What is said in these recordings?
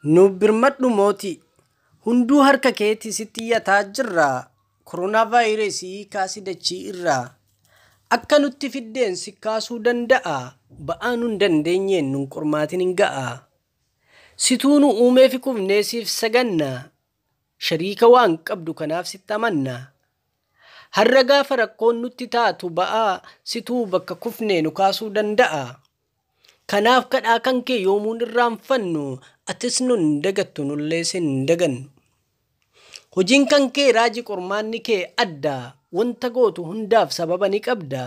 Nuuf birmadhu mootii. Hunduu harka keetii sitti iyyataa jirra. Koronaa vaayirasii kaasi dachii irraa. Akka nutti fiddeen si kaasuu danda'a. Ba'aa nun dandeenyeen nun qormaatiin hin ga'a. Situu nu uumee fi kufnee siif saganna. Shariika waan qabdu kanaaf sitti amanna. Har'a gaafa rakkoon nutti taatu ba'aa situu bakka kufnee nu kaasuu danda'a. Kanaaf kadhaa kan kee yoomuun irraanfannu atis nun dagattu nullee sin dagannu. Hojiin kan kee raaji qormaanni kee adda wanta gootu hundaaf sababa ni qabda.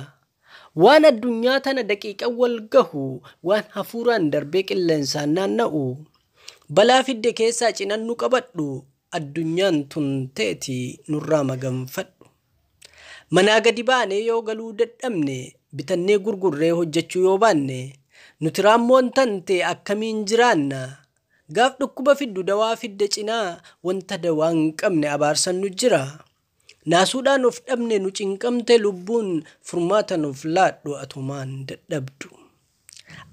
Waan addunyaa tana daqiiqan wal gahu waan hafuuraan darbee qilleensaan naanna'u. Balaa fidde keessaa cinannu qabadhu addunyaan tun teeti nurraa maganfadhu. Manaa gadi baanee yoo galuu dadhabne bitannee gurgurree hojjechuu yoo baanne nuti raammoon tante akkamiin jiraanna? Gaaf dhukkuba fiddu dawaa fidde cinaa wanta dawaa hin qabne abaarsan nu jira. Naasuudhaan of dhabne nu cinqamte lubbuun furmaata nuuf laadhu atumaan dadhabdu.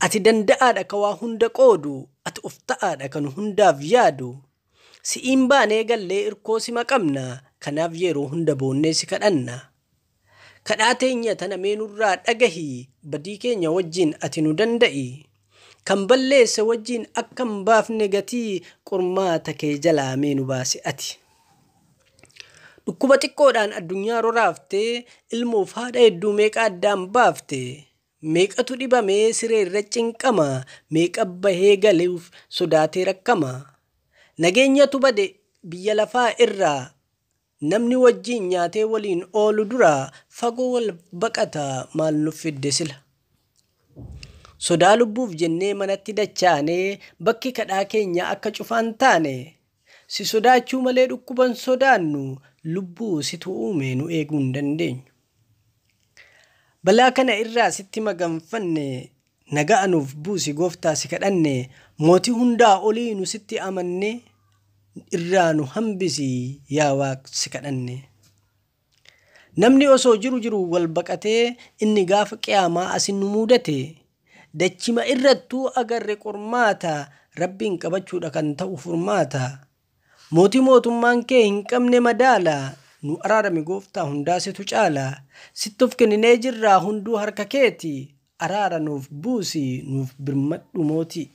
Ati danda'aadha ka waa hunda qoodu, ati of ta'aadha kan hundaaf yaadu. Si'iin baanee gallee irkoo si maqamna, kanaaf yeroo hunda boonnee si kadhanna. Kadhaa teenya tana mee nurraa dhagahi, badii keenya wajjin ati nu danda'i. Kan balleesse wajjin akka hin baafne gatii qormaata kee jalaa mee nu baasi ati. Dhukkuba xiqqoodhaan addunyaa roraaftee ilmoof haadha hedduu meeqa addaan baafte. Meeqatu dhibamee siree irra cinqama, meeqa bahee galuuf sodaatee rakkama. Nageenyatu bade biyya lafaa irraa namni wajjin nyaatee waliin oolu dura fagoo wal baqata maal nuuf fidde sila. Sodaa lubbuuf jennee manatti dachaanee bakki kadhaa keenya akka cufaan taane si sodaachuu malee dhukkuban sodaannu lubbuu situ uume nu eeguu hin dandeenyu. Balaa kana irraa sitti maganfanne nagaa nuuf buusi gooftaa si kadhanne mootii hundaa olii nu sitti amanne irraa nu hambisi yaa waaq si kadhanne. Namni osoo jiru jiru wal baqatee inni gaafa qiyaamaa asin nu mudate dachima irrattuu agarre qormaata rabbiin qabachuudha kan ta'u furmaata. Mootii mootummaan kee hin qabne madaala nu araarami gooftaa hundaa situ caala sitti of kenninee jirraa hunduu harka keeti araara nuuf buusi nuuf birmadhu mootii.